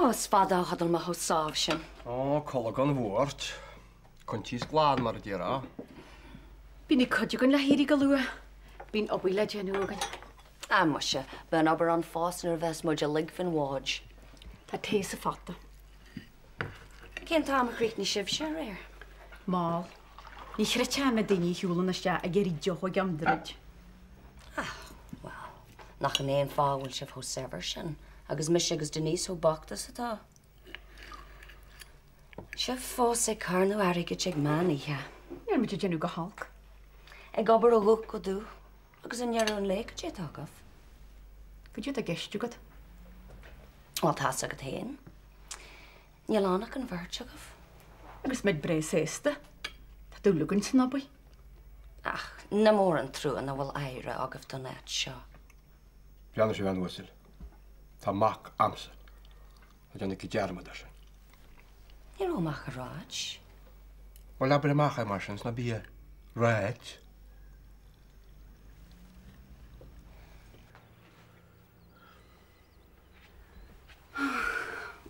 Ó, is fada a chodail mé chomh sámh sin. Ó, codladh gan bhuairt. Coinsias glan, mar a déarfá. Bíonn cuid againn le héirí go luath. Bíonn obair le déanamh againn. Ah, muise, beidh an obair ann fós nuair a bheas muid uilig faoin bhfód. Tá tae sa phota. Cén t-am a chríochnaigh sibhse aréir? Mall. Ní chreidfeá an méid daoine a shiúlann isteach ag iarraidh deoch ag an druid. Ah, bhuel, nach in é an fáth a bhfuil sibh chomh saibhir sin, agus mise agus Denise chomh bocht is atá. Sibh fós ag carnadh airgid ag meán oíche. Níl muid ag déanamh go holc. Ag obair ó dhubh go dubh, agus i ndeireadh an lae, cad é atá agaibh? Cad é atá i gceist agat? Bhuel, tá's agat féin. Níl ann ach an bheirt agaibh. Agus muid breá sásta. Tá dúil againn san obair. Ach nach mór an trua nach bhfuil oidhre agaibh don áit seo. Breathnaigh, a bhean uasail. Tá mac a'msa. Ná déanaigí dearmad air sin. Ní raibh mé ach a ráit. Bhuel, abair amach é mar sin, 's ná bí a' ráit.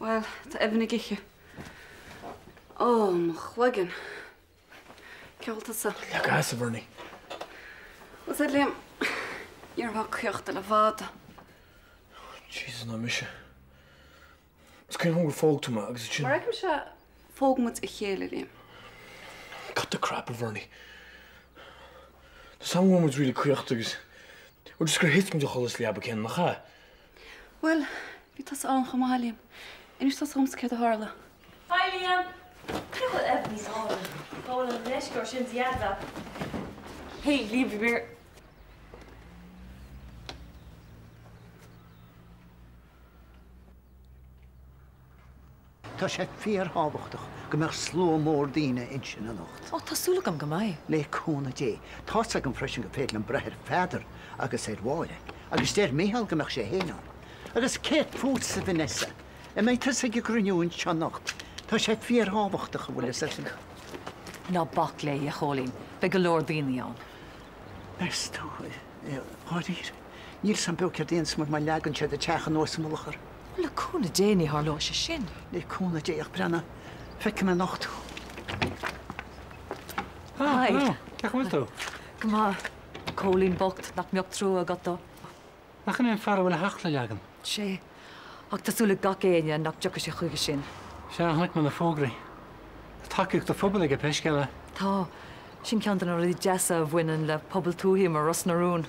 Bhuel, tá Evan ag ithe. Ó, mo chloigeann. Cén chaoi a bhfuil tusa? Leagtha as, a Bhernie. Bhuel, a Liam, ní raibh mé caochta le fada. Jesus, ná mise. Is cuimhin liom gur phóg tú mé agus ansin. Mar a fheicimse, phóg muid a chéile, Liam. Cut the crap, a Bhernie. Tá 's agam go raibh muid really caochta agus, well just gur thit muid a chodladh sa leaba céanna, nach ea? Bhuel, bhí tusa ann chomh maith, a Liam. Inis tusa dhomsa céard a tharla. Hi Liam! Cé bhfuil Evan níos áille? Cá bhfuil an leisceoir sin de Dheaide? Hey Liam, bhí mé ar. Tá sé fíorthábhachtach go mbeadh slua mór daoine ansin anocht. Ó, tá súil agam go mbeidh. Le cúnamh Dé. Tá's agam freisin gur féidir liom brath ar Pheadar agus ar Mháire. Agus deir Micheál go mbeadh sé féin ann. Agus céard fútsa, Vanessa? An mbeidh tusa ag an gcruinniú anseo anocht? Tá sé fíorthábhachtach, an bhfuil fhios agat. Ná bac léi, a Chóilín. Beidh go leor daoine ann. Meas tú, dháiríre? Níl 's a'm beo céard a dhéanfas muid má leagann siad an teach anuas i mullach orainn. Le cúnamh Dé ní tharlóidh sé sin. Le cúnamh Dé, ach breathnaigh, feicfidh mé anocht thú. Hi. Cén chaoi a bhfuil tú? Go maith. Cóilín bocht, nach mbeadh trua agat dó. Nach in é an fear a bhfuil a theach le leagan? Sé. Ach tá súil ag gach éinne nach dtiocfaidh sé chuige sin. Sea, chonaic mé na fógraí. Tá tacaíocht an phobail aige pé scéal é. Tá. Sin ceann de na rudaí deasa a bhaineann le pobal tuaithe mar Ros na Rún.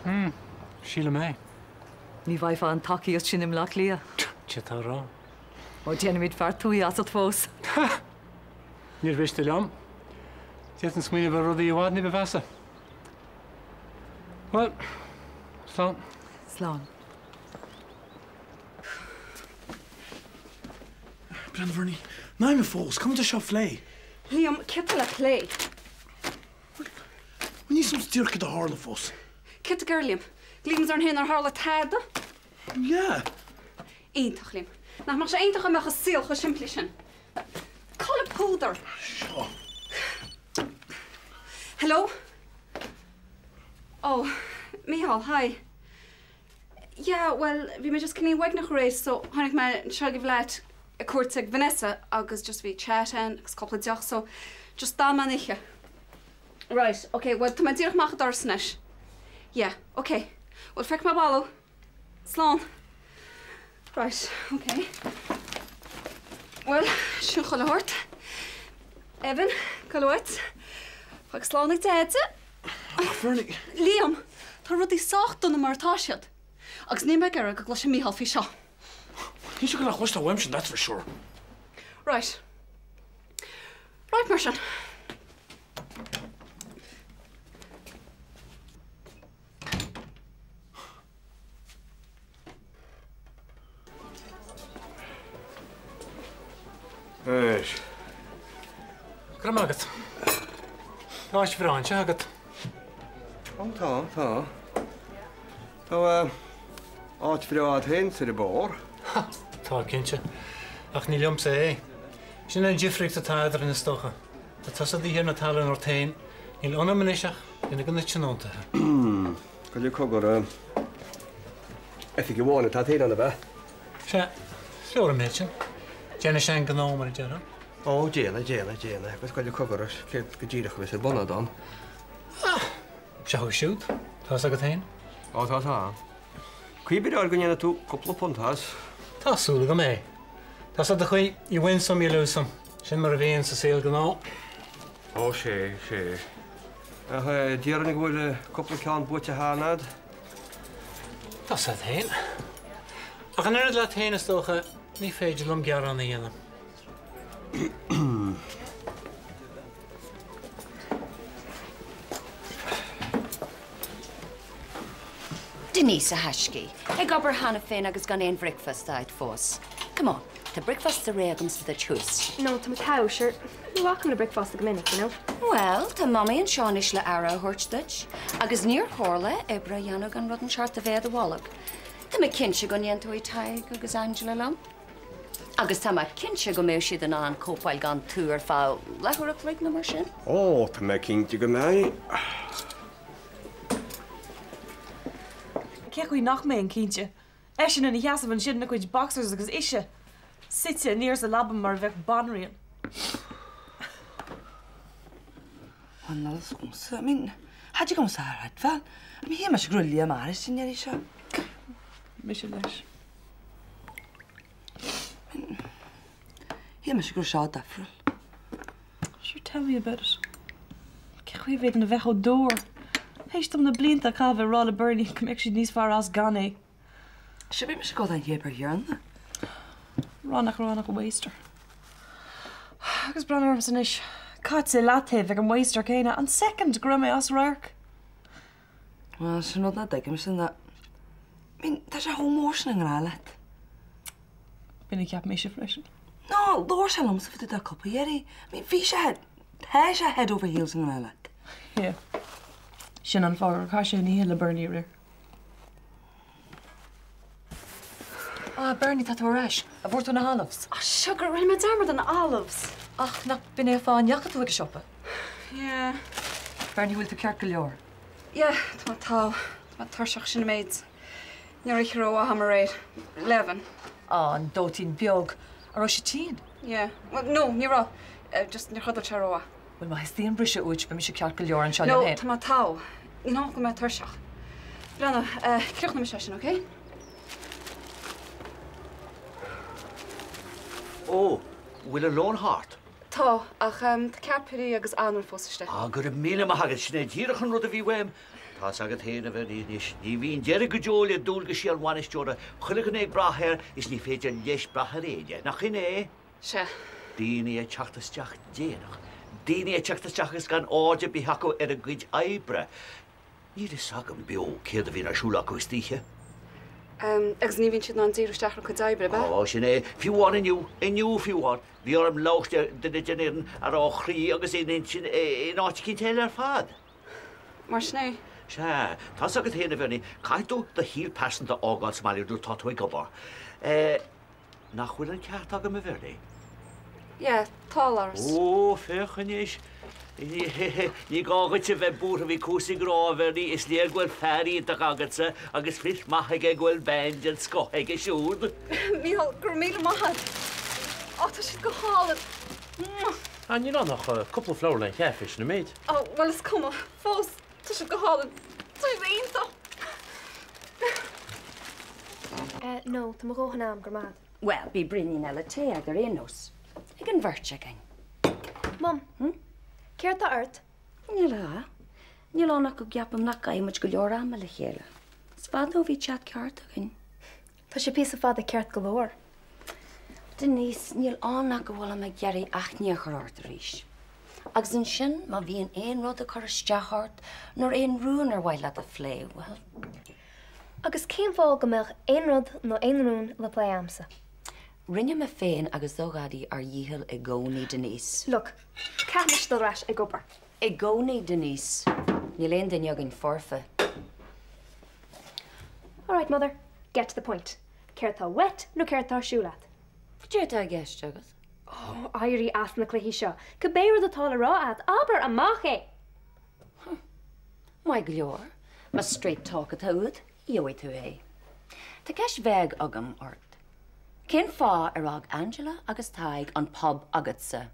Hmm, sílim é. Ní bhfaighfeá an tacaíocht sin i mBleá Cliath. Cad tá a rá? Ó, déanfaimid fear tuaithe asat fós. Ha! Níor mhiste liom. D'fhéadfainn smaoineamh ar rudaí i bhfad ní ba mheasa. Bhuel, slán. Slán. Breathnaigh, Bernie, ná imigh fós, caithfidh muid é seo a phlé. Liam, céard tá le plé? Bhuel, níl 's a'm díreach céard a tharla fós. Céard tá ag Liam? Glaofaidh muid orainn féin nár tharla tada? Yeah. Iontach, Liam. Nach mbeadh sé iontach dá mbeadh an saol chomh simplí sin? Cá bhfuil an púdar? Seo. Hello? Oh, Mícheál, hi. Yeah, bhuel, bhí mé just cineál uaigneach aréir so tháinig mé anseo ag an bhflat ag cuairt ag Vanessa agus just bhí chat ann agus cúpla deoch so just d'fhan mé an oíche. Right, ok, bhuel tá mé díreach amach an doras anois. Yeah, ok. Bhuel, feicfidh mé abhaile thú. Slán. Right, ok. Bhuel, sin chuile shórt. Evan, gabh uait. Fág slán ag Deaide. Ach Bernie. Liam, tá rudaí sách dona mar atá siad. Agus níl mé ag iarraidh go gcloisfidh Mícheál faoi seo. Níl sé ag goil a chloisteáil uaimse, that's for sure. Right. Right mar sin. Éist. Go raibh maith agat. Tá áit bhreá anseo agat. Ó tá, tá. Tá áit bhreá agat féin soir an bóthar. Ha! Tá, cinnte. Ach ní liomsa é. Sin é an difríocht atá eadrainn, is dócha. Tá tusa i do thiarna talún ort féin. Níl ionam anois ach duine de na tionóntaithe. Gabh i leith cogar, oifig amháin atá agat féin ann, ab ea? Sea. Is leor an méid sin. Déanfaidh sé an gnó, mar a déarfá. Ó, déanfaidh, déanfaidh, déanfaidh. Agus gabh i leith cogar ort, céard go díreach a bheas ar bun agat ann? Ah! Seo agus siúd. Tá's agat féin. Ó, tá, tá. Cuimhnigh air go ndéanfaidh tú cúpla punt as. Tá súil agam é. Tá's agat an chaoi, you win some, you lose some. Sin mar a bhíonn sa saol gnó. Ó, sé, sé. Ach déarfainn go bhfuil cúpla ceann buaite cheana agat. Tá's agat féin. Ach an oiread leat féin, is dócha, ní féidir liom gearán a dhéanamh. Denise, a thaiscidh, ag obair cheana féin agus gan aon bhricfeasta agat fós. Come on, tá bricfeasta réidh agamsa duit thuas. No, tá mé togha, sure. Ní bhacaim le bricfeasta go minic, you know. Bhuel, tá Mamaí anseo anois le aire a thabhairt duit. Agus níor tharla oibre a dhéanamh gan rud inteacht a bheith i do bholg. Tá mé cinnte go n-aontóidh Tadhg agus Angela liom. Agus tá mé cinnte go mbeidh siad in ann cóipeáil gan tú ar feadh leathuair a chloig nó mar sin. Ó, tá mé cinnte go mbeidh. Cén chaoi nach mbeinn cinnte? Eisean ina sheasamh ansin ina chuid boxers agus ise suite aniar sa leaba mar a bheadh banríon. Bhuel, níl a fhios agamsa. I mean, cha dtig liomsa a chreidbheáil. I mean, shíl mise go raibh Liam aris an iarraidh seo. Mise leis. Shíl mise go raibh seo difriúil. Sure, tell me about it. Cén chaoi a bhféadfainn a bheith chomh dúr? Théis dom na blianta a chaitheamh ag rá le Bernie go mbeadh siad níos fearr as gan é. Sure, bhí mise ag gabháil don chéad uair dheireanach. Rá nach raibh ann ach waster. Agus breathnaigh ormsa anois, caite i leataobh ag an waster céanna an soicind go raibh mé as radharc. Bhuel, sin rud nach dtuigimse ná, I mean, tá sé chomh mór sin i ngrá leat. B'in a cheap mise freisin. No, labhair sé liomsa fá dtaobh de cúpla iarraidh. I mean, bhí sé, tá sé head over heels i ngrá leat. Yeah. Sin an fáth gur chaith sé an oíche le Bernie aréir. Ah, Bernie, tá tú ar ais. An bhfuair tú na olives? Ah, sugar, rinne mé dearmad ar na olives. Ach nach b'in é an fáth a ndeachaigh tú ag an siopa? Yeah. Bernie, bhfuil tú ceart go leor? Yeah, tá mé togha. Tá mé tuirseach, sin an méid. Níor ith rómhaith agam aréir. Leamhan. Ah, an dóitín beag. An raibh sé tinn? Yeah. Well, no, ní raibh. Just níor chodail sé rómhaith. Bhuel, má theastaíonn briseadh uait, beidh mise ceart go leor anseo liom féin. No, tá mé togha. Ní hé go bhfuil mé tuirseach. Breathnaigh, críochnóidh mise é sin, okay? Ó, bhfuil an lón thart? Tá, ach tá ceapairí agus anraith fós istigh. Á, go raibh míle maith agat, sin é díreach an rud a bhí uaim. Tá's agat féin, a Bhernie, anois, ní bhíonn deireadh go deo le dualgaisí an bhainisteora, chuile dhuine ag brath air is ní féidir leis brath ar éinne, nach in é? Sea. Daoine ag teacht isteach déanach, daoine ag teacht isteach agus gan aird ar bith acu ar a gcuid oibre. Níl fhios agam beo céard a bhíonn ar siúl acu istoíche. Agus ní bhíonn siad in ann díriú isteach ar a gcuid oibre, ab ea? Á, sin é. Fiú amháin inniu, inniu fiú amháin, bhí orm labhairt le duine den fhoireann a raibh a chroí agus a intinn in áit eicínt eile ar fad. Mar sin é. Sea, tá's agat féin, a Bhernie, caithfidh tú do shaol pearsanta a fhágáil sa mbaile nuair atá tú ag obair. Nach bhfuil an ceart agam, a Bhernie? Yeah, tá, Laurence. Ó, féach anois. Ní gá dhuit a bheith buartha faoi chúrsaí grá, a Bhernie, is léir go bhfuil fear iontach agatsa agus fios maith aige go bhfuil bean den scoth aige siúd. Mícheál, go raibh míle maith agat. Ó, tá siad go hálainn. Ah, níl ann ach cúpla flower le caife, sin an méid. Ó, bhuel, is cuma. Fós, tá siad go hálainn. Tá siad iontach. Eh, no, tá mo dhóthain a'm, go raibh maith a'd. Bhuel, beidh braoinín eile tae a'd ar aon nós. Ag an bheirt againn. Mum, céard tá ort? Níl a dhath. Níl ann ach go gceapaim nach gcaithimid go leor ama le chéile. Is fada ó bhí chat ceart againn. Tá sé píosa fada ceart go leor. Denise, níl ann ach go bhfuilim ag iarraidh aithne a chur ort arís. Agus ansin, má bhíonn aon rud ag cur isteach ort, nó aon rún ar mhaith leat a phlé, bhuel. Agus cén fáth go mbeadh aon rud nó aon rún le plé a'msa? Rinne mé féin agus do dhaidí ár ndícheall i gcónaí, Denise. Look, caithfidh mise dul ar ais ag obair. I gcónaí, Denise. Níl aon duine againn foirfe. Alright, mother, get to the point. Céard tá uait nó céard tá ar siúl a't? Cad é atá i gceist agat? Ó, éirigh as na cluichí seo. Cibé rud atá le rá a't, abair amach é! Maith go leor. Más straight talk atá uait, gheobhaidh tú é. Tá ceist bheag agam ort. Cén fáth ar fhág Angela agus Tadhg an pub agatsa?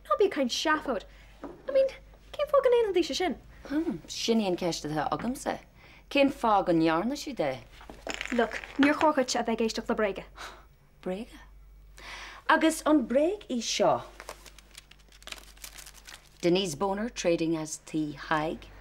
Ná bí ag caint seafóid. I mean, cén fáth go ndéanfaidís é sin? Hmm, sin í an ceist atá agamsa. Cén fáth go ndearna siad é? Look, níor chóir dhuit a bheith ag éisteacht le bréaga. Bréaga? Agus an bréag í seo? Denise Boner trading as Tí Thaidhg?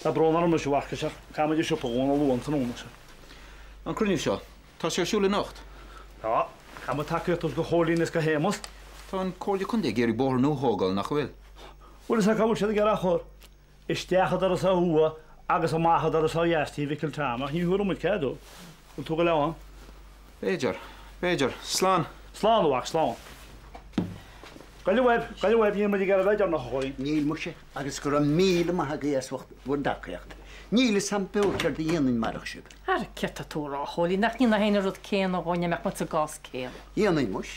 Tá brón orm anois a Mharcais ach caithfidh muid an siopa a dhúnadh luath an tráthnóna seo. An cruinniú seo, tá sé ar siúl anocht? Tá. Caithfidh muid tacaíocht a thabhairt do Chóilín is do Shéamus. Tá an Comhairle Contae ag iarraidh bóthar nua a thógáil, nach bhfuil? Bhfuil fhios agat cá bhfuil siad ag iarraidh a chur? Isteach an doras ó thuaidh agus amach an doras ó dheas Tí Mhicil Tom, ach ní thabharfaidh muid cead dóibh. Bhfuil tú ag goil ann? B'fhéidir. B'fhéidir. Slán. Slán, a mhac, slán. Goil uaibh, goil uaibh, níl muid ag iarraidh bheith deireanach, a Chóilín. Níl muise, agus go raibh míle maith agaibh as ucht bhur dtacaíocht. Níl fhios a'm beo céard a dhéanfainn marach sibh. Ara céard tá tú a rá, a Chóilín, nach ndéanfá féin an rud céanna dhúinn dá mbeadh muid sa gcás céanna? Dhéanfainn, muis.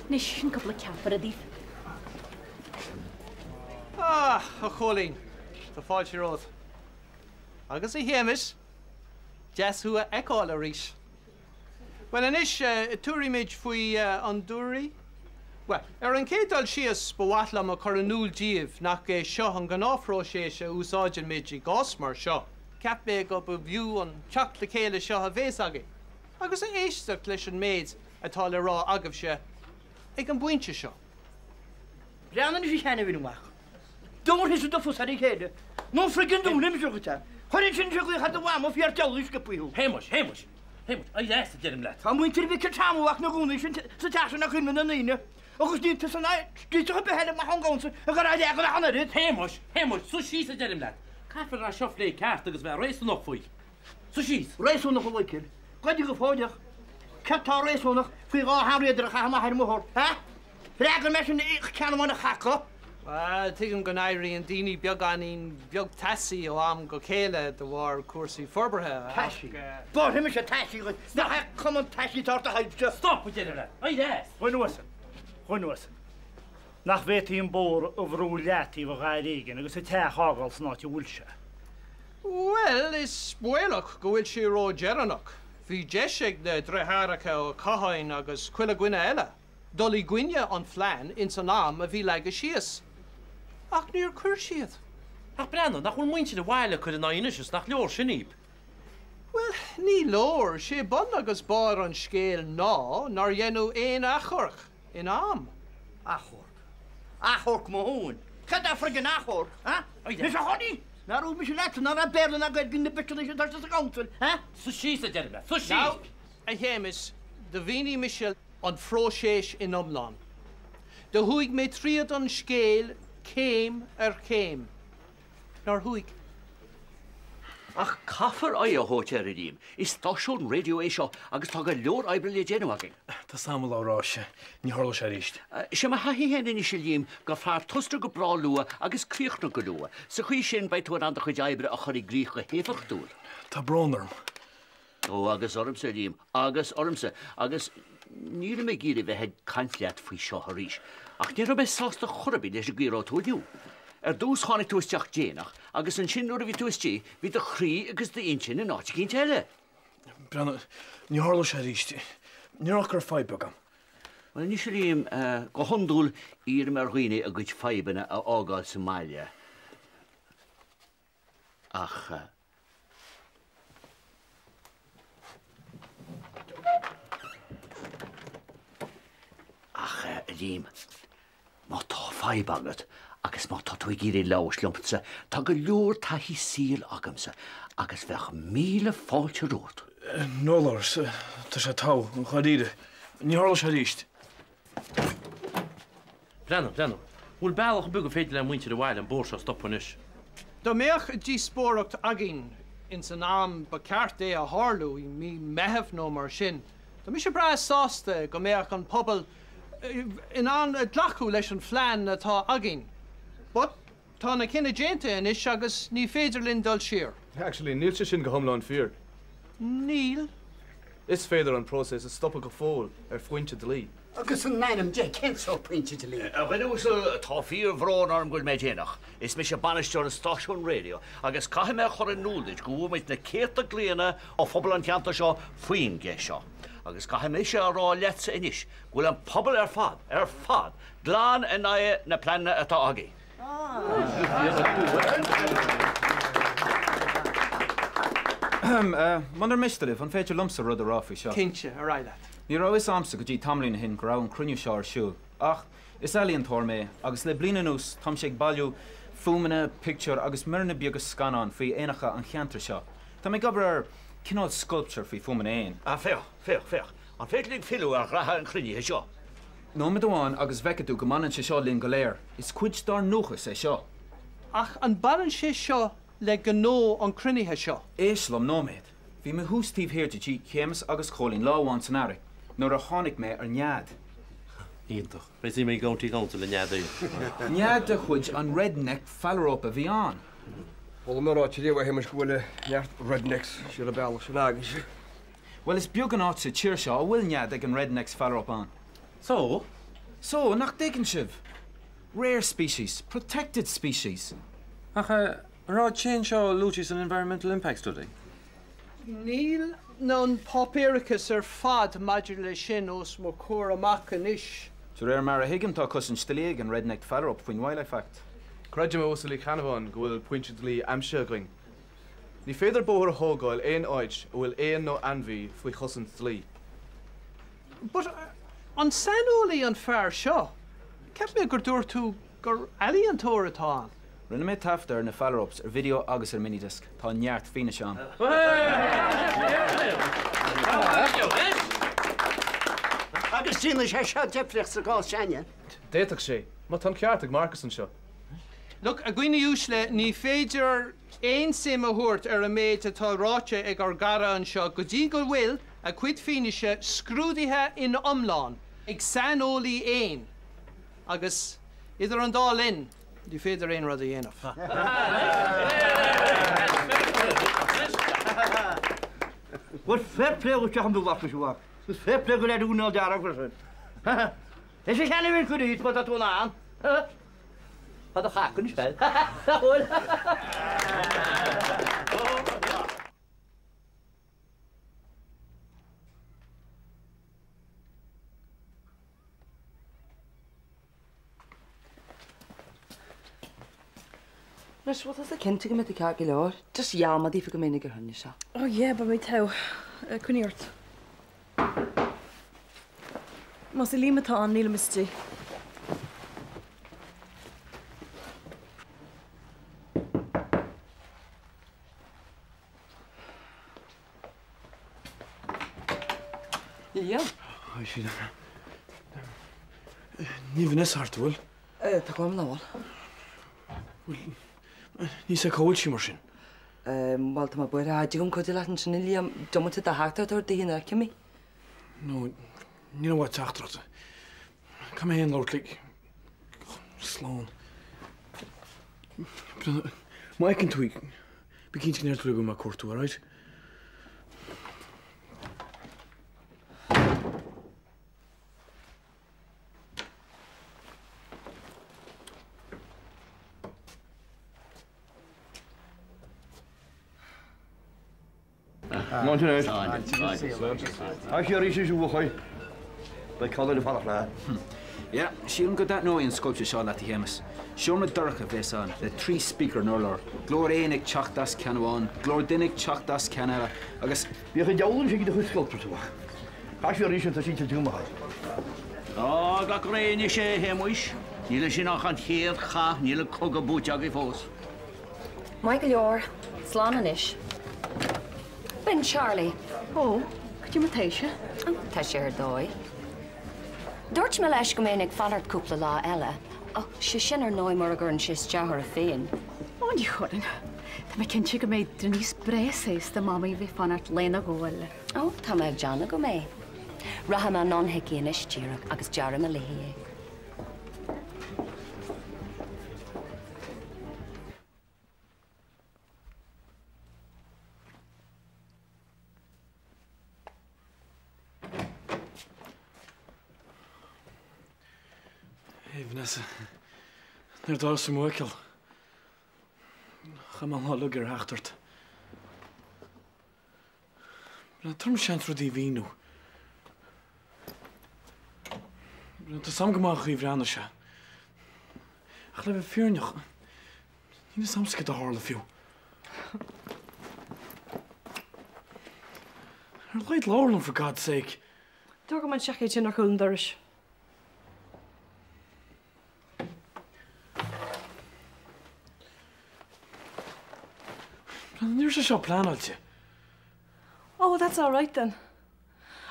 Anois, sin cúpla ceapaire daoibh. Ah, a Chóilín, tá fáilte romhat. Agus a Shéamais, deas thú a fheiceáil arís. Bhuel anois, tabharfaimid faoi an dtabharfaí? Bhuel, ar an chéad dul síos, ba mhaith liom a chur in iúl daoibh nach é seo an gnáthphróiseas a úsáideann muid i gcás mar seo. Cheap mé go b'fhiú an teacht le chéile seo a bhéas againn agus a éisteacht leis an méid atá le rá agaibhse ag an bpointe seo. Breathnaigh anois a sheanfhir amach. Dúnfaidh siad do phus ar a chéile. Nó friggin dúnfaidh mise dhuit é. Chuirfinn sin sa ghaoth ar do mhama fiar dealbh sciobtha thú. Shéamais, Shéamais, Shéamais, éirigh as a deirim leat. Tá muintir Mhicil Tom amach 'na gcónaí sin sa teach sin ach oiread na ndaoine. Agus níl tusa ná scríteach ar bith eile amach ón gcouncil ag dul á leagan ach an oiread. Shéamais, Shéamais, suigh síos a deirim leat. Caithfear é seo a phlé ceart agus bheith réasúnach faoi. Suigh síos. Réasúnach a Mhichíl. Goidé go fóilleach. Céard tá réasúnach faoi dhá sheanriadaire a chaitheamh amach ar an mbóthar, ha? Freagair mé sin ceann amháin a chaca. Bhuel, tuigim go n-éiríonn daoine beagáinín beag teasaí ó am go chéile de bharr cúrsaí forbartha, ach. Taisí. Bhéarfaidh mise taisí dhuit. Nach é cuma an taisí atá ort a thaibhse. Stop, a deirim leat. Éirigh as. Gabh anuas. Gabh anuas. Nach bhféadfaí an bóthar a bhrú leataobh a dhath éigin agus an teach a fhágáil san áit a bhfuil sé. Bhuel, is baolach go bhfuil sé ródheireanach. Bhí deis ag na deartháireacha Ó Catháin agus chuile dhuine eile dul i gcoinne an phlean ins an am a bhí leagtha síos. Ach níor chuir siad. Ach breathnaigh, nach bhfuil muintir an bhaile ag cur ina aghaidh anois is nach leor sin dhíob? Bhuel, ní leor. Sé bun agus barr an scéil ná nár deineadh aon achomharc in am. Achomharc? Achomharc mo thóin! Cad é friggin achomharc, ha? Anois a Chóilín, nár dhúirt mise leatsa ná raibh Béarla ná Gaeilge ag na bitseanna sin atá sa gcouncil, ha? Suigh síos, a deirim leat, suigh síos! Now, a Shéamais, do mhínigh mise an phróiseas in iomlán. Do chuaigh mé tríod an scéal. céim ar chéim. Nár thuig? Ach caithfear aghaidh a thabhairt air, a Liam. Is stáisiún raidió é seo agus tá go leor oibre le déanamh againn. Tá 's a'm a Labhráis, ní tharlóidh sé arís. Sé mo thaithí féin anois, a Liam, gur fearr tosnú go breá luath agus críochnú go luath. Sa chaoi sin beidh tú in ann do chuid oibre a chur i gcrích go héifeachtúil. Tá brón orm. Ó, agus ormsa, a Liam, agus ormsa. Agus nílim ag iarraidh bheith ag caint leat faoi seo arís, ach ní raibh mé sásta chor ar bith leis an gcaoi a raibh tú inniu. Ar dtús tháinig tú isteach déanach, agus ansin nuair a bhí tú istigh, bhí do chroí agus d'intinn in áit eicínt eile. Breathnaigh, ní tharlóidh sé arís. Ní raibh ach go raibh fadhb agam. Bhuel anois, a Liam, go hiondúil iarraim ar dhaoine a gcuid fadhbanna a fhágáil sa mbaile, ach. Ach, a Liam, má tá fadhb agat agus má tá tú ag iarraidh labhairt liomsa, tá go leor taithí saoil agamsa agus bheadh míle fáilte romhat. No, a Labhráis, tá sé togha, dháiríre. Ní tharlóidh sé arís. Breathnaigh, breathnaigh. Bhfuil bealach ar bith gur féidir le muintir an bhaile an bóthar seo a stopadh anois? Dá mbeadh díospóireacht againn ins an am ba ceart é a tharlú, i mí Meitheamh nó mar sin, tá mise breá sásta go mbeadh an pobal in ann glacadh leis an phlean atá againn. But tá na cinneadh déanta anois agus ní féidir linn dul siar. Actually, níl sé sin go hiomlán fíor. Níl. Is féidir an próiseas a stopadh go fóill ar phointe dlí. Agus in ainm Dé, cén sórt pointe dlí? A dhuine uasail, tá fíor-bhrón orm go bhfuil mé déanach. Is mise bainisteoir an stáisiúin raidió agus caithfidh mé a chur in iúl duit go bhfuair muid na céadta glaonna ó phobal an cheantair seo faoin gceist seo. Agus caithfidh mise a rá leatsa anois go bhfuil an pobal ar fad, ar fad, glan in aghaidh na pleananna atá agaibh. Munar miste libh, an féidir liomsa rud a rá faoi seo? Cinnte, ar aghaidh leat. Ní raibh a fhios a'msa go dtí tamaillín ó shin go raibh an cruinniú seo ar siúl. Ach is ealaíontóir mé agus le bliain anuas táimse ag bailiú fuaimeanna, pictiúr agus míreanna beaga scannán faoi éanacha an cheantair seo. Tá mé ag obair ar cineál sculpture faoi fuaimeanna éan. Ah, féach, féach, féach. An féidir linn filleadh ar ghraithe an chruinnithe seo? Nóiméad amháin agus feicfidh tú go mbaineann sé seo linn go léir. Is cuid dár ndúchas é seo. Ach an mbaineann sé seo le gnó an chruinnithe seo? Éist liom nóiméad. Bhí mé thuas taobh thiar de tigh Shéamus agus Chóilín lá amháin san earrach nuair a tháinig mé ar nead. Iontach. Beidh suim ag an gCounty Council i nead í. Nead de chuid an Red-necked Phalarope a bhí ann. Chuala mé ráite riamh a Shéamais go bhfuil neart rednecks siar an bealach sin agaibhse. Bhuel, is beag an áit sa tír seo a bhfuil nead ag an Red-necked Phalarope ann. So? So, nach dtuigeann sibh? Rare species, protected species. Ach an raibh change seo luaite san Environmental Impact Study? Níl an páipéarachas ar fad maidir leis sin os mo chomhair amach anois. De réir mar a thuigim tá cosaint dlí ag an Red-necked Phalarope faoin Wildlife Act. Creidim, a Uasail Uí Cheannabháin, go bhfuil pointe dlí aimsithe againn. Ní féidir bóthar a thógáil aon áit a bhfuil éan nó ainmhí faoi chosaint dlí. But an saineolaí an fear seo? Cheap mé gur dúirt tú gur ealaíontóir atá ann. Rinne mé taifead ar na phalaropes ar video agus ar minidisc. Tá neart fianaise ann. Agus déanfaidh sé seo difríocht sa gcás s'againne. D'fhéadfadh sé, má tá an ceart ag Marcus anseo. Look, a dhaoine uaisle, ní féidir aon suim a thabhairt ar an méid atá ráite ag ár gcara anseo go dtí go bhfuil a chuid fianaise scrúdaithe ina iomlán ag saineolaí éan agus idir an dá linn ní féidir aon rud a dhéanamh. Bhuel, fair play dhuit a Mharcais, a mhac. Is fair play go leor úinéir dearg freisin. Is é cheana bhí cuid má tá tú in ann. Tá do chac anois, nach bhfuil? Anois, bhfuil tusa cinnte go mbeidh tú ceart go leor? Just gheall mé daofa go mbeinn ag an chruinniú seo. Oh yeah, beidh mé togha. Coinnigh ort. Más é Liam atá ann, nílim istigh. Liam? Hi, Síle. Níl Vanessa thart, an bhfuil? Tá gorm ná bhfuil. Bhuel, níl 'fhios a'm cá bhfuil sí mar sin. Bhuel, tá mé buartha, cha dtig liom cuidiú leat ansin, a Liam, diomaite de theachtaireacht a thabhairt daoithe nuair a fheicim í. No, níl uait teachtaireacht. Caithfidh mé féin labhairt léi. Slán. Má fheiceann tú í, bí cinnte go ndeir tú léi go bhfuil mé ag cuartú, alright? Tá sí arís is uachaidh. Beidh codladh le fanacht leat. Yeah, sílim go dtaitneoidh an sculptúr seo leat, a Shéamais. Seomra dorcha a bheas ann, le trí speaker ar an urlár, glór éin ag teacht as ceann amháin, glór duine ag teacht as ceann eile, agus. Bíodh an diabhal anois ag do chuid sculptures, a mhac. Tá sí arís tá sí tuillte go maith. Á, glac réidh anois é, a Shéamuis. Níl ansin ach an chéad chath, níl an cogadh buaite agaibh fós. Maith go leor. Slán anois. B'in Charlie. Ó, cad é mar tá sé? Ó, tá sé ar dóigh. Dúirt mé leis go mbeinn ag fanacht cúpla lá eile, ach sé sin ar ndóigh mura gcuireann sé isteach air féin. Ó, ní chuireann. Tá mé cinnte go mbeidh Denise breá sásta Mamaí a bheith fanacht lá nó dhó eile. Ó, tá mé ag déanamh go mbeidh. Rachaidh mé anonn chuici anois díreach agus déarfaidh mé léi é. Hey Vanessa, níor d'fhás mo fhiacail. Chaith mé an lá uilig ar theacht ort. Tabhair dom seans rudaí a mhíniú. Tá 's a'm go maith an chaoi a bhreathnaigh sé. Ach le bheith fírinneach, níl 'fhios a'msa céard a tharla fiú. Ar a laghad labhair liom for God's sake. Tabhair dhom an seaicéad sin ar chúl an dorais. Ní raibh sé seo pleanáilte. Oh, well that's all right then.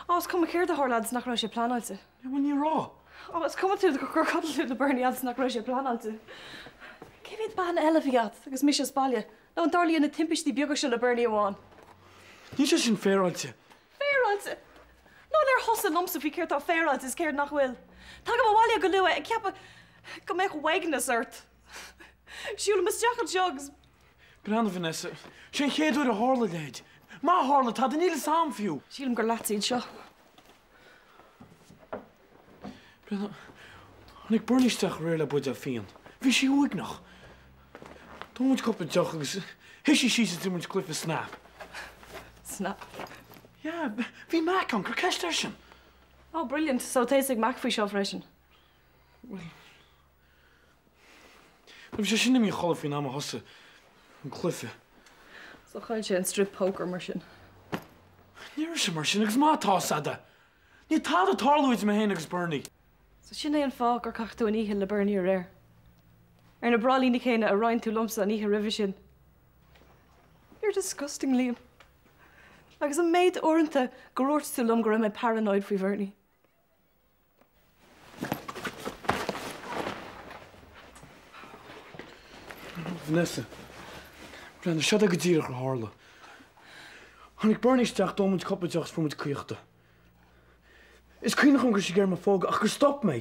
Oh, is cuma céard a tharla fhad is nach raibh sé pleanáilte. Bhuel ní raibh. Oh, is cuma tú gur chodail tú le Bernie fhad is nach raibh sé pleanáilte. Cé mhéad bean eile a bhí agat agus mise as baile? Nó an dtarlaíonn na timpistí beaga seo le Bernie amháin? Níl sé sin féaráilte. Féaráilte? Ná labhair thusa liomsa faoi céard tá féaráilte is céard nach bhfuil. Tagaim abhaile go luath ag ceapadh go mbeadh uaigneas ort. Siúlaim isteach anseo agus. Breathnaigh, Vanessa, sé an chéad uair a tharla a leithéid. Má tharla tada, níl 'fhios a'm fiú. Sílim gur leatsa iad seo. Breathnaigh, tháinig Bernie isteach aréir le buidéal fíon. Bhí sí uaigneach. D'ól muid cúpla deoch agus shuigh sí síos is d'imir muid cluiche Snap. Snap? Yeah, bhí Mac ann, cuir ceist airsean. Oh, brilliant. So tá 'fhios ag Mac faoi seo freisin? Bhuel, bhí sé sin imithe a chodladh faoin am a thosaigh an cluiche. So chaill sé an strip poker mar sin. Ní raibh sé mar sin agus má tá, sada. Níl tada ag tarlú idir mé féin agus Bernie. So sin é an fáth gur chaith tú an oíche le Bernie aréir. Ar na braillíní céanna a roinn tú liomsa an oíche roimhe sin. You're disgusting, Liam. Agus an méid uaireanta gur dhúirt tú liom go raibh mé paranoid faoi Bhernie. Vanessa, breathnaigh, seo é go díreach a tharla. Tháinig Bernie isteach, d'ól muid cúpla deoch is fuair muid caochta. Is cuimhneach liom go raibh sí ag iarraidh mé a phógadh ach gur stop mé.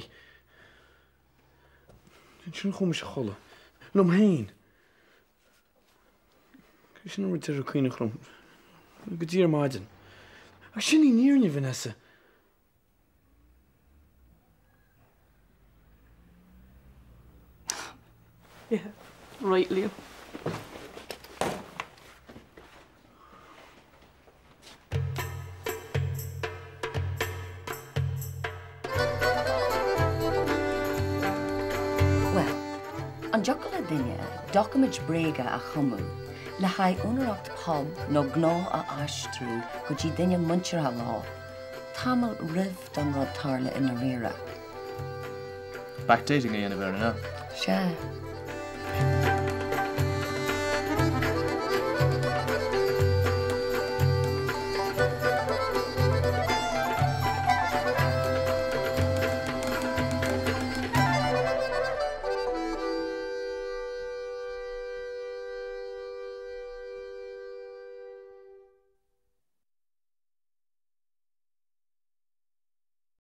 Ansin chuaigh mise a chodladh. Liom féin. Sin an rud deireadh cuimhneach liom. Go dtí ar maidin. Ach sin í an fhírinne, Vanessa. Yeah, right, Liam. Bhuel, an dtiocfadh le duine doiciméid bréige a chumadh le haghaidh úinéireacht pub nó gnó a aistriú go dtí duine muinteartha leo tamall roimh don rud tarlú i ndáiríre? Backdating a dhéanamh air, an ea? Sea.